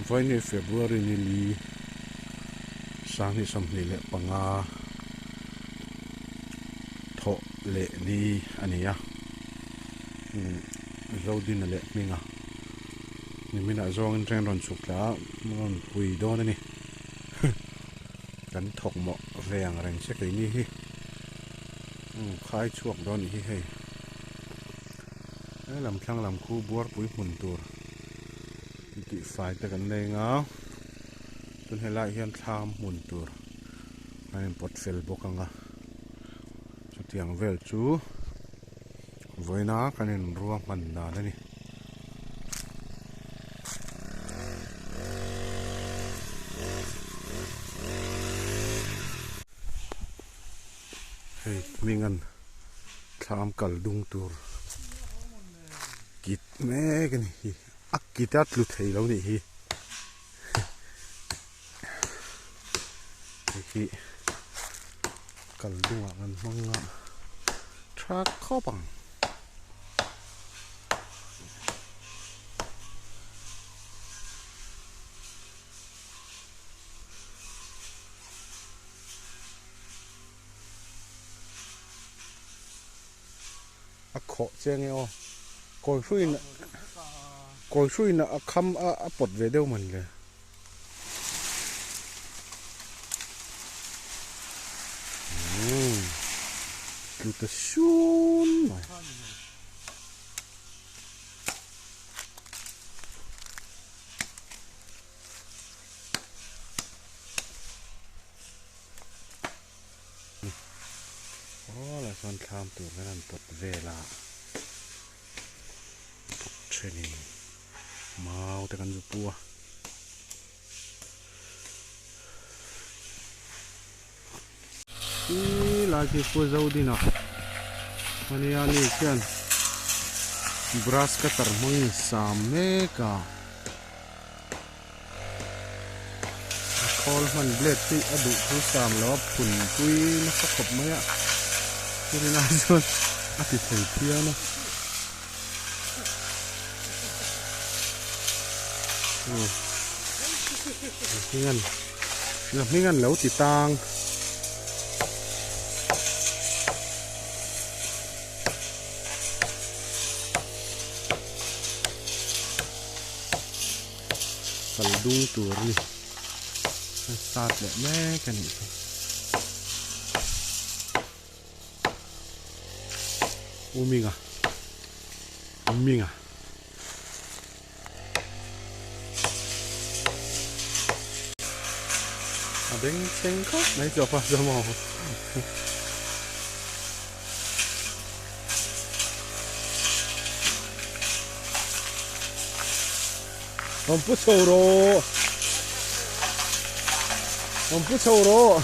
Vawiin February ni li 2025 thawh leh ni a ni a, Zodina leh Hminga niminah zawngin train rawn chhuk thla a, rawn pui dawn a ni. Kan thawk mawh ve ang reng che keini hi. Khai chhuak dawn nih hi hei. He lam thlang lam khu buarpui hmun tur tih fai te kan nei ang a chuan helaiah hian thlam hmun tur a inpawt fel bawk ang a chutiang vel chu vawiina kan inruahman dan a ni. Hei hmingan thlam kal dung tur kit mek a ni hi a kit a tlu thei lo nih hi hei hi kal dungah kan hmang a tha khawp ang. A khawh che nge aw kawi hruiin kawi hruiin a kham a a pawt ve deuh man le. Umm tlu ta sun mai. Aw lah chuan thlam tur hian an pawt vel a thenin mau te kan zu pu a. Khi lai khi Pu Zodina ania ni khian brush cutter hmangin sam mek a. A khawl hman blade hi a duh thu sam lo a phun pui nasa khawp mai a chutin ai chuan a ti thei phian a hming an hming an lo ti tang. Kal dung tur a ni a start leh mek a nih chu u Minga u Minga a beng chheng khawp mai chu a pa chu maw. Rawn pu chho rawh Rawn pu chho rawh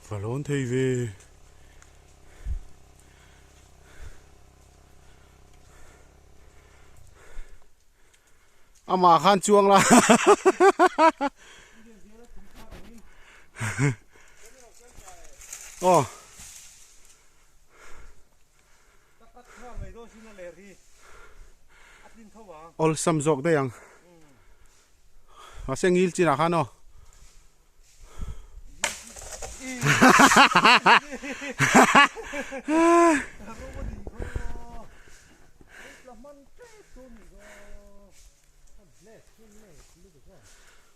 Va lawn thei ve. Amah khan chuang la. Aw. Awlsam zawk daih ang. Mahse ngil chinah khan aw.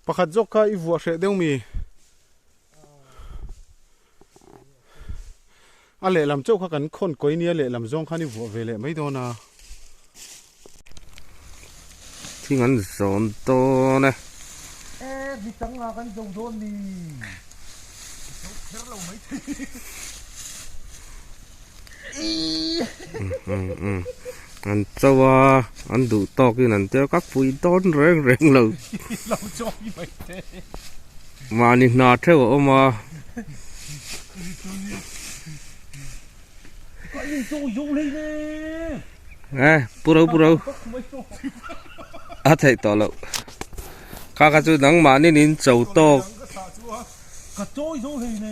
Pakhat zawk kha i vuah hreh deuh mi? A lehlam chauh kha kan khawn kawi nia lehlam zawng khan i vuah ve leh mai dawn a. Thing an zawn dawn e. E mi changa kan zo dawn ni. Zo kher lo mai thei. An cho a, an duh tawkin an tia ka pui dawn reng reng lo. Mahni hna theuh a awm a. E pu ro pu ro a theih tawh loh kha kha chu nangmahni in cho tawk. Ka chawi zo hlei ne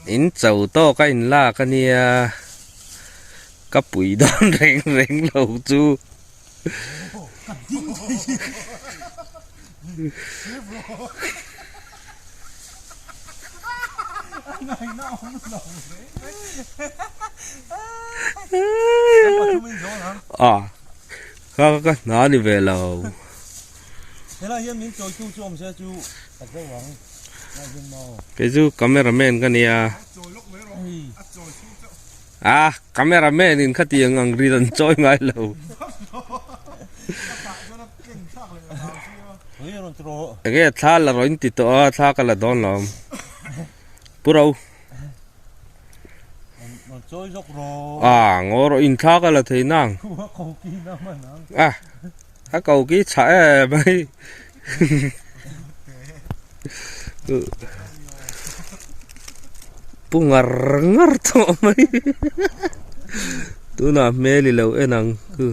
In cho tawk a in lak a nia ka pui dawn reng reng lo chu. A ka ka hna ni ve lo. Helai hian min chawitu chu awm se chu ka zo ang lai hian maw. Kei chu camera man ka nia. A camera man in khatiang ang ri an chawi ngai lo. Enge thla la rawh in ti tawh a thla ka la dawn lo awm. Pu Ro. A ngaw rawh in thla ka la thei nang. A. A ko ki chhah em mai. Pu ngar ngar tawh mai. Tunah hmel i lo en ang chu.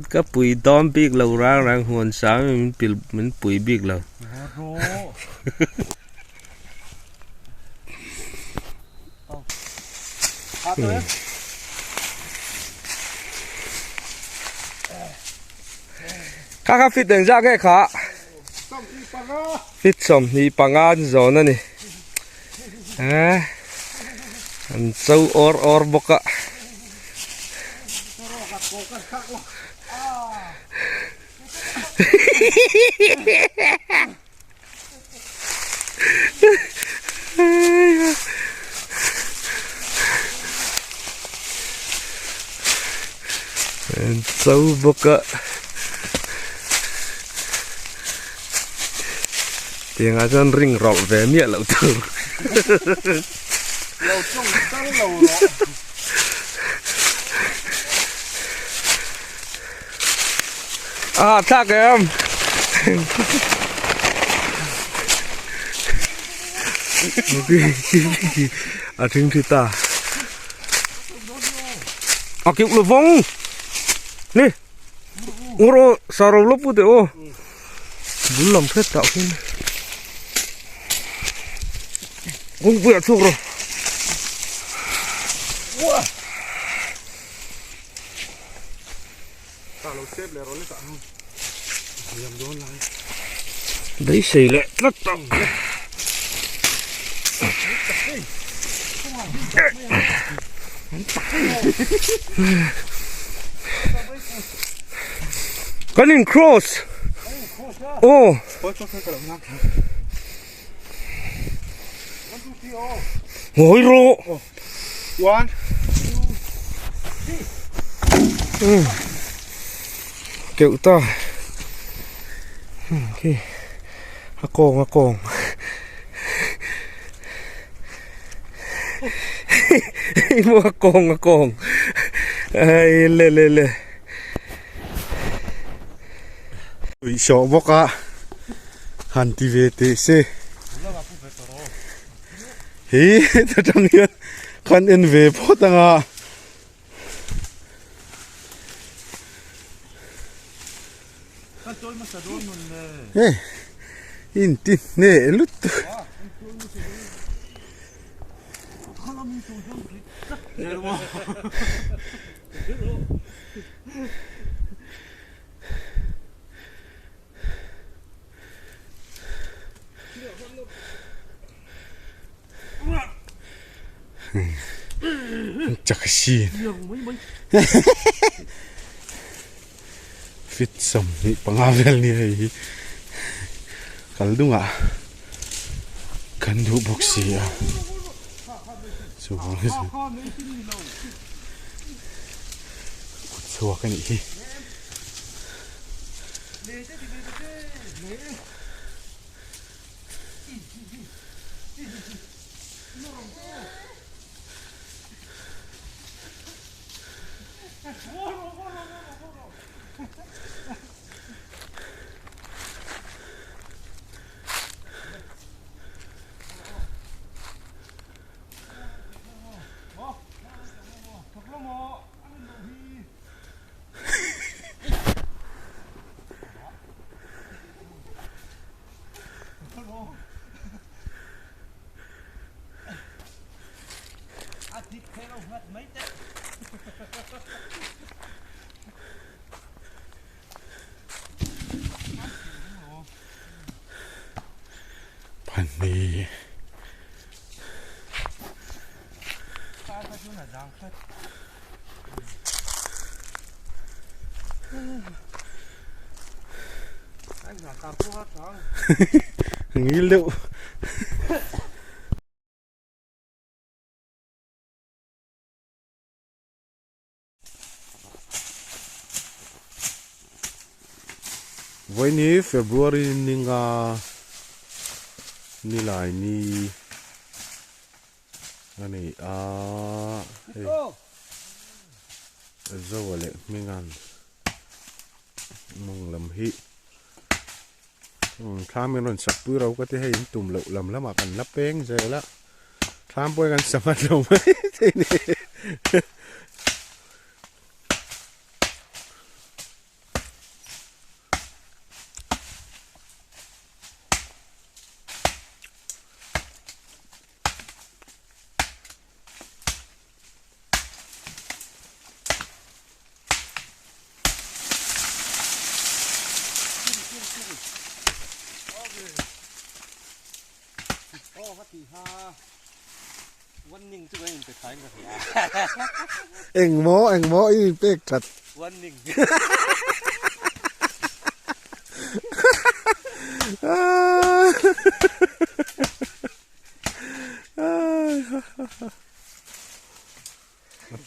Ka pui dawn bik lo rang rang huan sang in min pui bik lo. Kha kha fit engzah nge kha? Fit 25 an zawn a ni. Eh, an cho awr awr bawk a. An cho bawk a tiangah chuan ring rawlh ve miah loh tur a hahthlak em a thing thi ta a kiu lo vawng ni ngur aw sa ro lo pu teh aw bul lam hret tah khian kawngpui ah chhuak rawh. Ta lo sep leh rawh le tah hnu. Liam dawn lai. Beisei leh tlat ang. Kan in cross. Aw. Ngawi rawh. One. Keuh ta. Khi a kawng a kawng. Imo a kawng a kawng. Ai le le le. Ui sawh bawk a han ti ve teh se. Hi ta tang hian kan en ve phawt anga. Hei in ti hneh lutuk. Chak sin fit 25 vel ni hei hi kal dungah kan duh bawk si a chuvang hi chu kut chhuak a nih hi. Pahnih. Ngil deuh. Vawiin hi February ninga nilai ni a ni a hei Zoa leh Hminga'n mawng lam hi thlam in rawn sak pui ro ka ti hei in tum loh lam lamah kan la peng zel a thlam pawh hi kan sa hman lo mai thei a ni. Engmaw engmaw i inpek that. A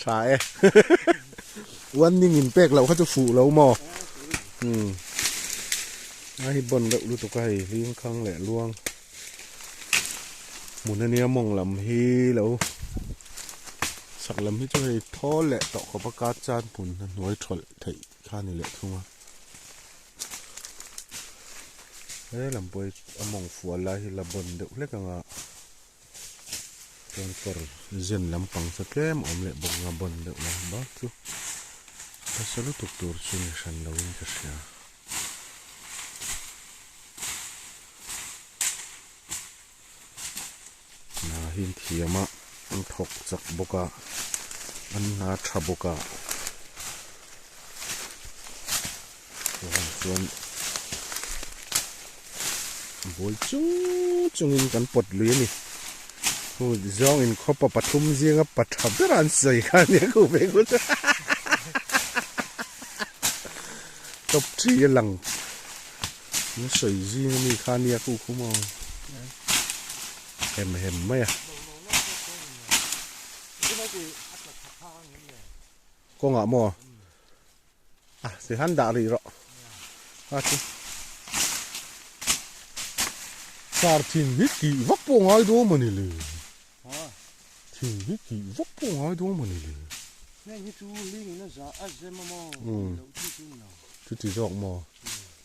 tha e. Warning in pek loh kha chu fuh lo maw? Umm. A hi bon deuh lutuk a hei hling khang leh luang. Hmun ania mawng lam hi lo sak lam hi chu hei thawl leh tawh khawp a ka chan hmun a hnuai thawlh theih kha a ni leh thung a. He lam pawh hi a mawng fual lai hi la bon deuh hlek ang a. Chuan kawr zen lampang chu tlem a awm leh bawk anga bon deuh la bak chu nasa lutuk tur chu ni hran lo in ka hria. Hna hi an thiam a an thawk chak bawk a an hna tha bawk a chuan. Buai chung chungin kan pawt lui a ni. Hu zawng in khawpa pathum zinga pa tha ber an sawi kha a nia ku ve ngut a. Top 3 a lang an sawi zing ami kha a nia ku khu maw. Hem hem mai a. Kawngah maw? A ti han dah rih rawh a chu car thing hi tih vak pawh ngai dawn mawni le thing hi tih vak pawh ngai dawn mawni le heng hi chu hling in a za a zem a maw loh chi chu ni lo chuti zawk maw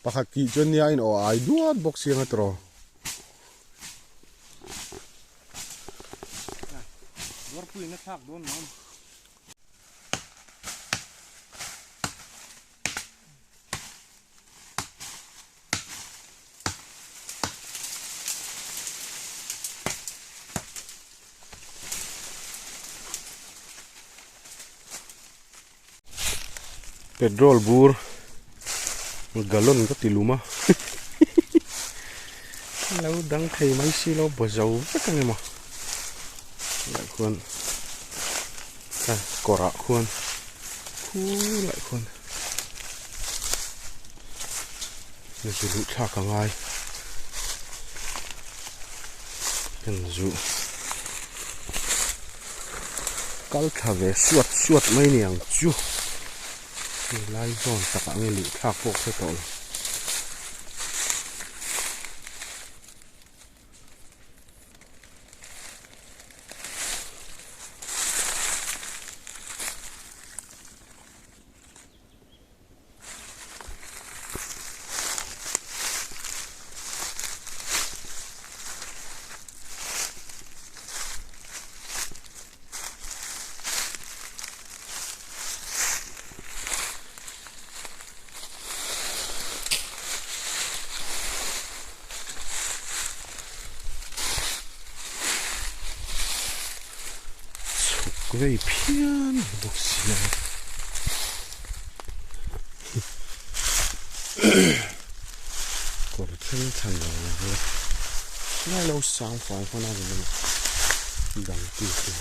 pakhat tih chuan nia in aw ai duat bawk siang a tawh Dawrpui in a thlak dawn maw. Petrol bur gallon ka ti lum a lo dang thei mai si lo baw zo vek ang emaw lai khuan kawrah khuan khulai khuan zu luh thlak a ngai kan zu kal thla ve suat suat mai ni ang chu helai zawn takah nge luh thlak pawh hre tawh lo. Chhuk vei phian a ni bawk si a. Kawr thleng thlan lo lang ila ngai lo sang fai hman a ni emaw dang tu tur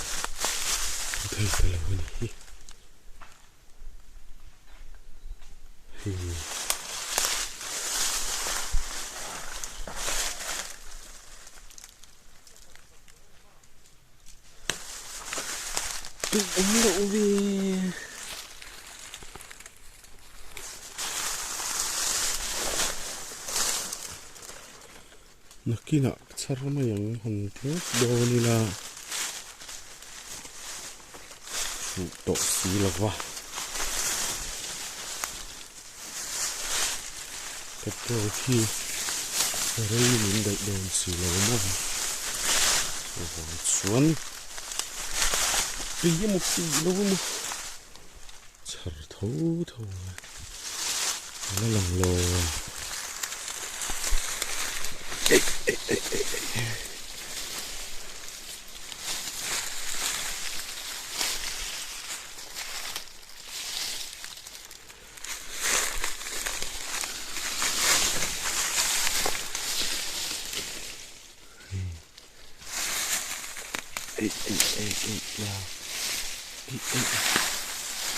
an thei ta lo a ni hi. Hei. Tih awm loh ve. Nakinah chhar mai ang han ti ngawt dawn ila fuh tawh si lo va. Petrol khi rei min daih dawn si lo maw chuvang chuan tui emaw tih lo emaw chhar tho tho a la lang lo.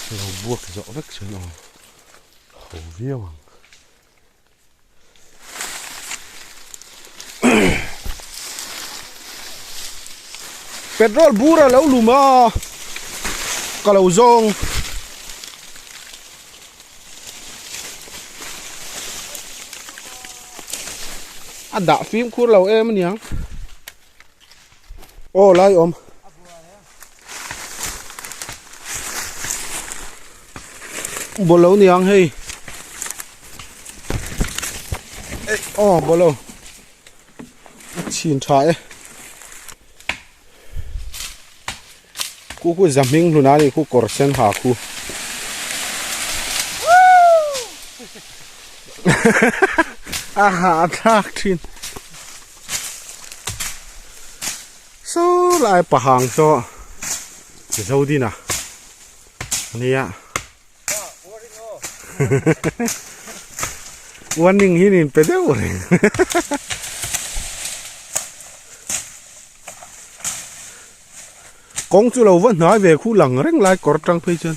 Lo buak zawh vek chuan aw ho viau ang. Petrol bur a lo lum a ka lo zawng. A dah fimkhur lo em aniang. Aw lai awm. Bolo niang hei. Aw bolo. A chhin tha e. Khu khu zahming hlun a ni khu kawr sen ha khu. A ha a thlak thin. Saw lai pahang saw Zodina ania. Warning hi nin pe deuh reng. Kawng chu lo va hnai ve khu lang reng lai kawr tang phei chuan.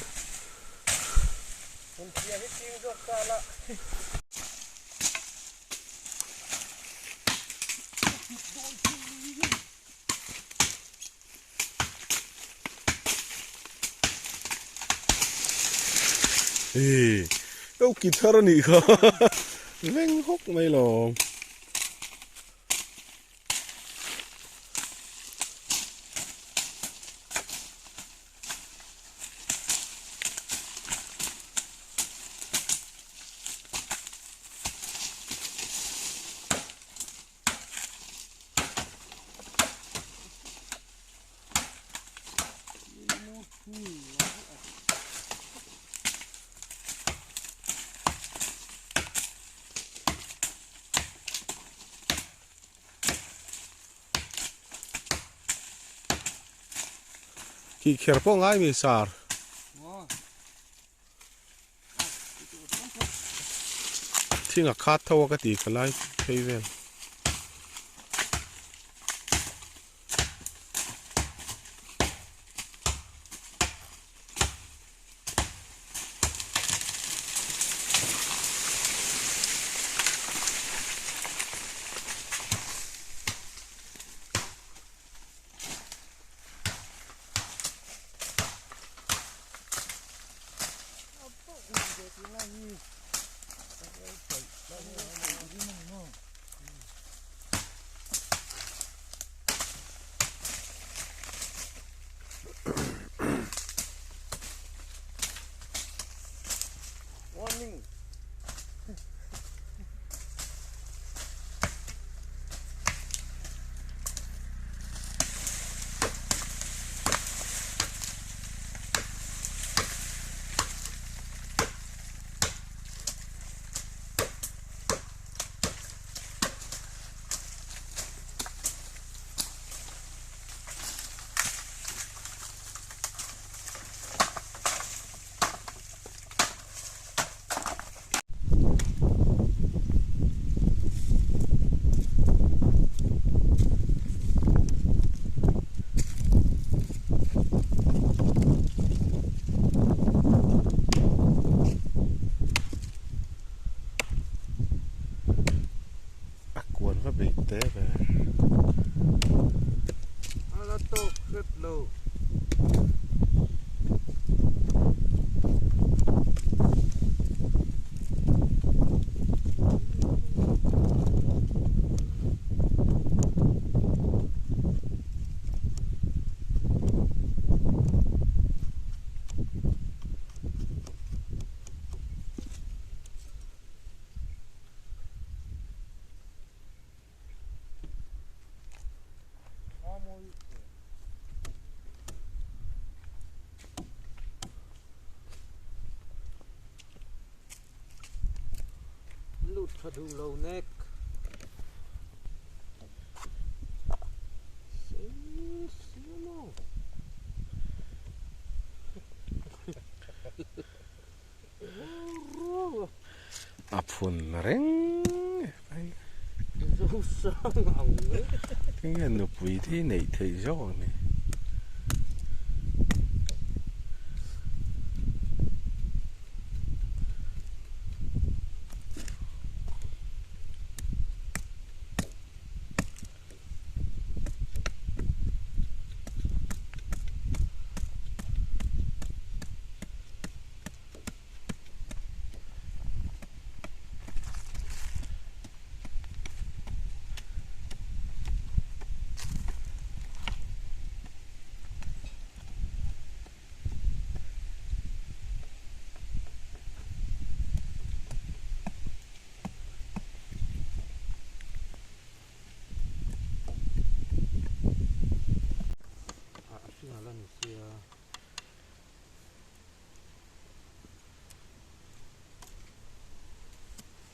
Ih lo ki thar a nih kha veng hawk mai lawm. Khi kher pawh ngai mi sar. Thing a khat tho a ka ti ka lai phei vel. A kuan va beih te ve. A la tawk hret lo. Lut tha duh lo nek. A phun reng tinge nupui te hi neih theih zawk ang ni.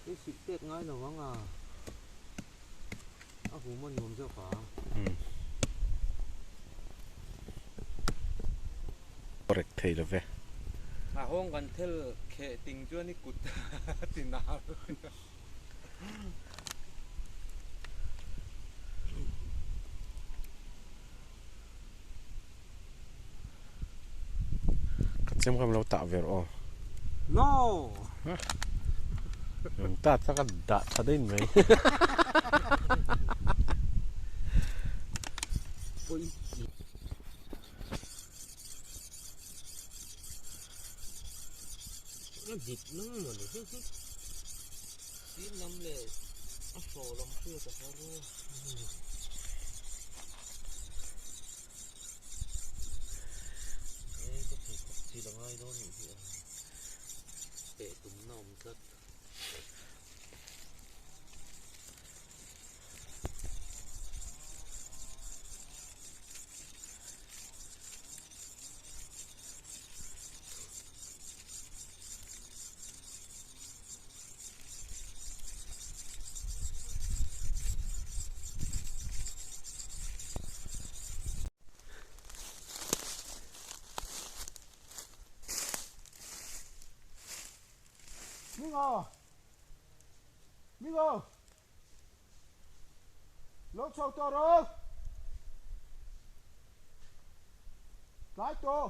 I sih pek ngai lo ang a, a hum a nuam zawk a. Rek thei lo ve. A hawng kan thel kheh ting chuan i kut a ti nal. Tlem kha lo tah ve rawh aw. No! Lung tat kha ka dah tha daih mai. A dik nang mawni hi hi. Tin lam leh a hraw lam hriat a har a. Hei ka pheikhawk thil a ngai dawn nih hi a. Peh tumna awm tlat. Mingo! Mingo! Lo chho tawh rawh! Tlai tawh!